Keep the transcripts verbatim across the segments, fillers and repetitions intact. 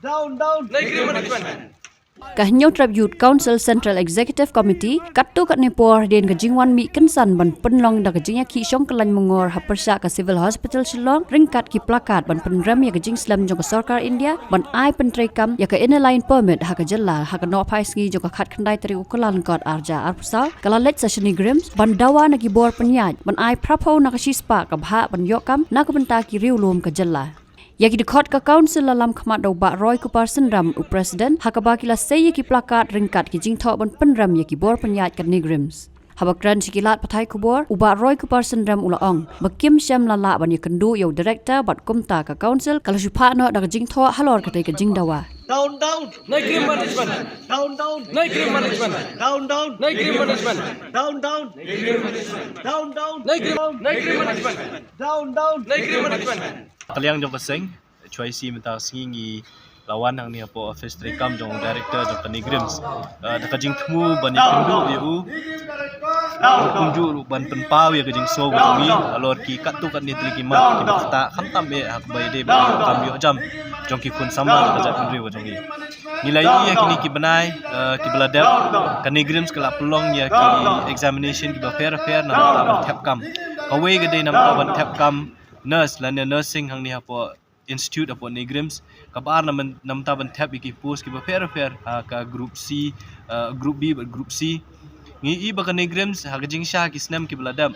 Down, down. Ka Hynñiewtrep Youth Council Central Executive Committee katto katne por hadien ka jingwan mih kynsan ban pynlong da ka jingïakhih shong kyllain mungor ha pyrshah ka Civil Hospital Shillong ryngkat ki plakat ban pynrem ïa ka jingslem jong ka sorkar India ban ai pyntreikam ïa ka Inner Line Permit ha ka jylla ha ka nohphai sngi jong ka khatkhyndai tarik u Kyllalyngkot arhajar arphew saw ka la leit sha NEIGRIHMS ban dawa na ki bor pynïaid ban ai phraphew na ka shispah ka bhah ban ïoh kam na ka bynta ki riewlum ka jylla. Ïa ki dkhot ka Council la lam khmat da u Bah Roy Kupar Synrem u President ha kaba ki la sei ïa ki plakat ryngkat ki jingthoh ban pynrem ïa ki bor pynïaid ka NEIGRIHMS. Haba kren sha ki lad pathai khubor u Bah Roy Kupar Synrem u la ong ba kim shym la lah ban ïakynduh ïa u Director bad kumta ka Council ka la shu phah noh da ka jingthoh halor katei ka jingdawa. Down, down. NEIGRIHMS management. Down, down. NEIGRIHMS management. Down, down. NEIGRIHMS management. Down, down. NEIGRIHMS management. Down, down. NEIGRIHMS management. Down, down. NEIGRIHMS management. Ka liang jong ka seng H Y C mynta ka sngi ngi la wan hangne hapoh office treikam jong u Director jong ka NEIGRIHMS. Ah, da ka jingthmu ban ïakynduh ïa u, kumjuh ruh ban pynpaw ïa ka jingsngew ka jong ngi halor ki katto katne tylli ki mat kiba ktah khamtam eh ha kaba ïadei bad ka kam ïoh jam jong ki khun samla na ka jaitbynriew ka jong ngi. Ngi la ïohi ha kine ki bnai, ah, kiba la dep, ka NEIGRIHMS ka la pynlong ïa ki examination kiba pher pher na ka bynta ban thep kam. Kawei ka dei na ka bynta ban thep kam nurse lane nursing hangne hapoh institute hapoh NEIGRIHMS. Kaba ar na byn-, na ka bynta ban thep ïa ki post kiba pher pher ha ka group C, ah, group B bad group C. Ngi ïohi ba ka NEIGRIHMS ha ka jingshisha ki snem kiba la dep,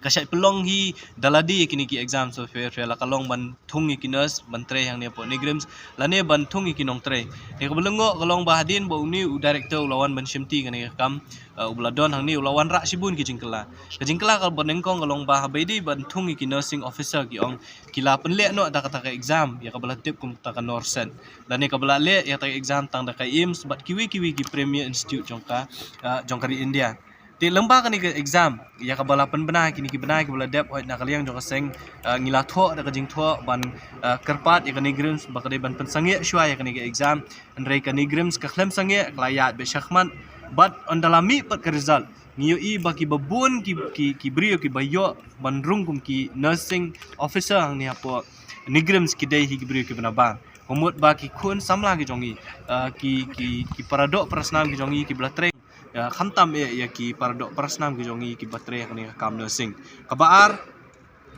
ka shait pynlong hi da lade ïa kine ki exams ba pher pher, la ka long ban thung ïa ki nurse ban trei hangne hapoh NEIGRIHMS lane ban thung ïa ki nongtrei. Te kaba lyngngoh ka long ba hadien ba une u Director u la wan ban shimti kane ka kam, ah, uba la don hangne u la wanrah shibun ki jingkylla. Ka jingkylla kaba nyngkong ka long ba haba ïadei ban thung ïa ki nursing officer ki ong ki la pynleh noh da kata ka exam ïa kaba la tip kum kata ka NORCET lane kaba la leh ïa kata ka exam tang da ka AIIMS bad kiwei kiwei ki premier institute jong ka, ah, jong ka ri India. Te lyngba kane ka exam ïa kaba la pynbna kine ki bnai kiba la dep, hooid na ka liang jong ka seng, ah, ngi la thoh da ka jingthoh ban, ah, kyrpad ïa ka NEIGRIHMS ba ka dei ban pynsangeh shuwa ïa kane ka exam. Hynrei ka NEIGRIHMS ka khlem sangeh, ka la ïaid beit shakhmat. Bad ynda la mih pat ka result ngi ïohi ba kiba bun ki, ki, ki briew kiba ïoh ban rung kum ki nursing officer hangne hapoh NEIGRIHMS ki dei hi ki briew kiba nabar. Ka mut ba ki khun samla ki jong ngi, ah, ki, ki, ki paradoh parasnam ki jong ngi kiba la trei, ah, khamtam eh ïa ki paradoh parasnam ki jong ngi kiba trei ha kane ka kam nursing. Kaba ar,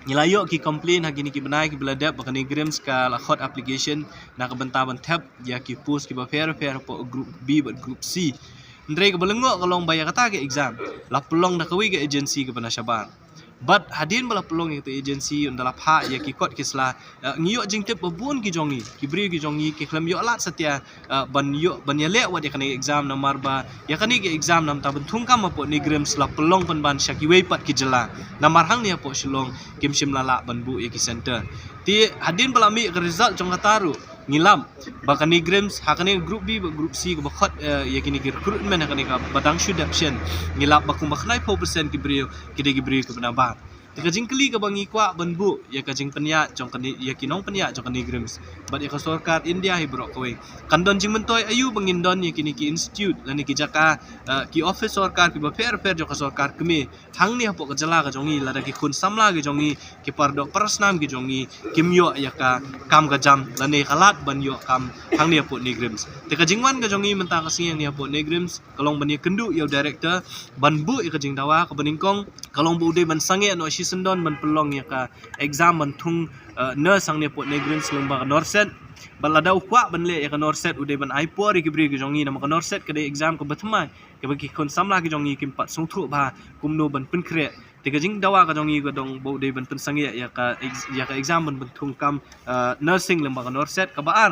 ngi la ïoh ki complain ha kine ki bnai kiba la dep ba ka NEIGRIHMS ka la khot application na ka bynta ban thep ïa ki post kiba pher pher hapoh group B bad group C. Hynrei kaba lyngngoh ka long ba ïa kata ka exam la pynlong da kawei ka agency kaba na shabar. Bad hadien ba la pynlong ïa kata agency, ynda la phah ïa ki kot ki sla, eh, ngi ïoh jingtip ba bun ki jong ngi, ki briew ki jong ngi ki khlem ïoh lad satia, eh, ban ïoh, ban ïaleh wat ïa kane ka exam namar ba ïa kane ka exam na ka bynta ban thung kam hapoh NEIGRIHMS la pynlong pynban sha kiwei pat ki jylla. Namar hangne hapoh Shillong kim shym la lah ban buh ïa ki center. Te hadien ba la mih ka result jong kata ruh ngi lap ba ka NEIGRIHMS ha kane group B bad group C kaba khot, eh, ïa kine ki recruitment ha kane kaba dang shu dep shen, ngi lap ba kumba khyndaiphew percent ki briew ki dei ki briew kiba nabar. Te ka jingkylli kaba ngi kwah ban buh ïa ka jingpynïaid jong ka NEI-, ïa ki nongpynïaid jong ka NEIGRIHMS bad ïa ka sorkar India hi baroh kawei, kan don jingmyntoi aïu ba ngin don ïa kine ki institute lane ki jaka, eh, ki office sorkar kiba pher pher jong ka sorkar kmie hangne hapoh ka jylla ka jong ngi lada ki khun samla ki jong ngi, ki paradoh parasnam ki jong ngi kim ïoh ïa ka kam ka jam lane ka lad ban ïoh kam hangne hapoh NEIGRIHMS. Te ka jingwan ka jong ngi mynta ka sngi hangne hapoh NEIGRIHMS ka long ban ïakynduh ïa u director ban buh ïa ka jingdawa. Kaba nyngkong ka long ba u dei ban sangeh noh shisyndon ban pynlong ïa ka exam ban thung, eh, nurse hangne hapoh NEIGRIHMS lyngba ka NORCET. Bad lada u kwah ban leh ïa ka NORCET u dei ban ai por ïa ki briew ki jong ngi namar ka NORCET ka dei exam kaba thymmai kaba ki khun samla ki jong ngi kim pat sngewthuh bha kumno ban pynkhreh. Te ka jingdawa ka jong ngi ka dang ba u dei ban pynsangeh ïa ka ex-, ïa ka exam ban, ban thung kam, eh, nursing lyngba ka NORCET. Kaba ar,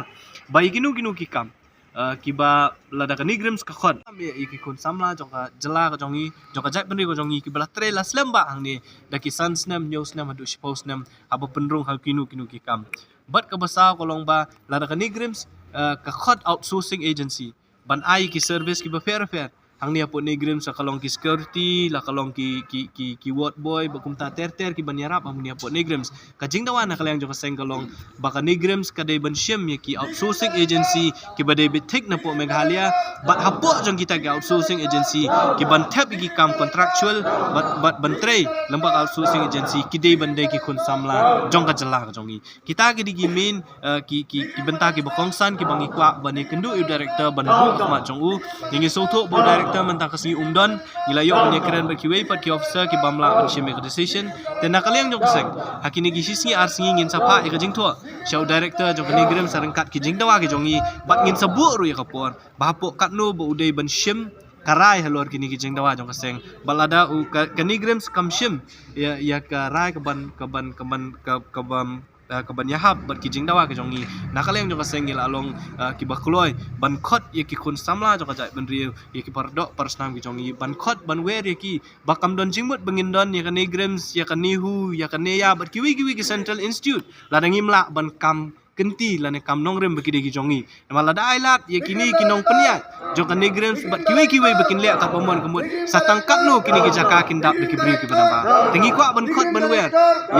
ba ïa kino kino ki kam, eh, kiba lada ka NEIGRIHMS ka khot, ïa ki khun samla jong ka jylla ka jong ngi, jong ka jaitbynriew ka jong ngi kiba la trei la slem bha hangne da ki san snem, hynñiew snem haduh shiphew snem haba pynrung ha kino kino ki kam. Bad kaba saw ka long ba lada ka NEIGRIHMS, eh, ka khot outsourcing agency ban ai ki service kiba pher pher hangne hapoh NEIGRIHMS, la ka long ki security, la ka long ki, ki, ki, ki ward boy, bad kumta ter ter ki ban ïarap hangne hapoh NEIGRIHMS. Ka jingdawa na ka liang jong ka seng ka long ba ka NEIGRIHMS ka dei ban shim ïa ki outsourcing agency kiba dei beit thik napoh Meghalaya, bad hapoh jong kita ki outsourcing agency ki ban thep ïa ki kam contractual, bad, bad ban trei lyngba ka outsourcing agency ki dei ban dei ki khun samla jong ka jylla ka jong ngi. Kita ki dei ki main, eh, ki, ki, ki bynta kiba kongsan kiba ngi kwah ban ïakynduh ïa u director ban buh khmat jong u. Ngi sngewthuh ba u director mynta ka sngi um don, ngi la ïoh ban ïakren bad kiwei pat ki officer ki bym lah ban shim ïa ka decision. Te na ka liang jong ka seng, ha kine ki shi sngi ar sngi ngin sa phah ïa ka jingthoh sha u director jong ka NEIGRIHMS ryngkat ki jingdawa ki jong ngi, bad ngin sa buh ruh ïa ka por ba hapoh katno ba u dei ban shim ka rai halor kine ki jingdawa jong ka seng. Bad lada u ka, ka NEIGRIHMS kam shim ïa, ïa ka rai ka ban, ka ban, ka ban, ka, ka ban, eh, ka ban ïahap bad ki jingdawa ki jong ngi, na ka liang jong ka seng ngi la long, eh, kiba kloi ban khot ïa ki khun samla jong ka jaitbynriew, ïa ki paradoh parasnam ki jong ngi, ban khot ban wer ïa ki, ba kam don jingmut ba ngin don ïa ka NEIGRIHMS, ïa ka NEHU, ïa ka NEIYA, bad kiwei kiwei ki central institute lada ngim lah ban kam kynti lane kam nongrim bad ki dei ki jong ngi. Namar lada ai lad ïa kine ki nongpynïaid jong ka NEIGRIHMS bad kiwei kiwei ba kin leh katba mon ka mut, sa tang katno kine ki jaka kin dap da ki briew kiba naba. Te ngi kwah ban khot ban wer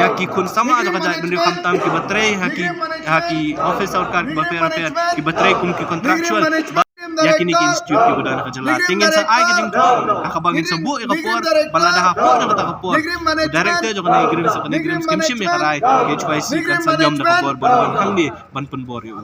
ïa ki khun samla jong ka jaitbynriew, khamtam kiba trei ha ki, ha ki office sorkar kiba pher pher, kiba trei kum ki contractual, bad ïa kine ki institute kiba don ha ka jylla. Te ngin sa ai ka jingthoh ha kaba ngin sa buh ïa ka por, ba lada hapoh jong kata ka por u director jong ka NEIGRIHMS, ka NEIGRIHMS kim shim ïa ka rai, ka HYC kan sa ïoh da ka bor ban wan hangne ban pynbor ïa u.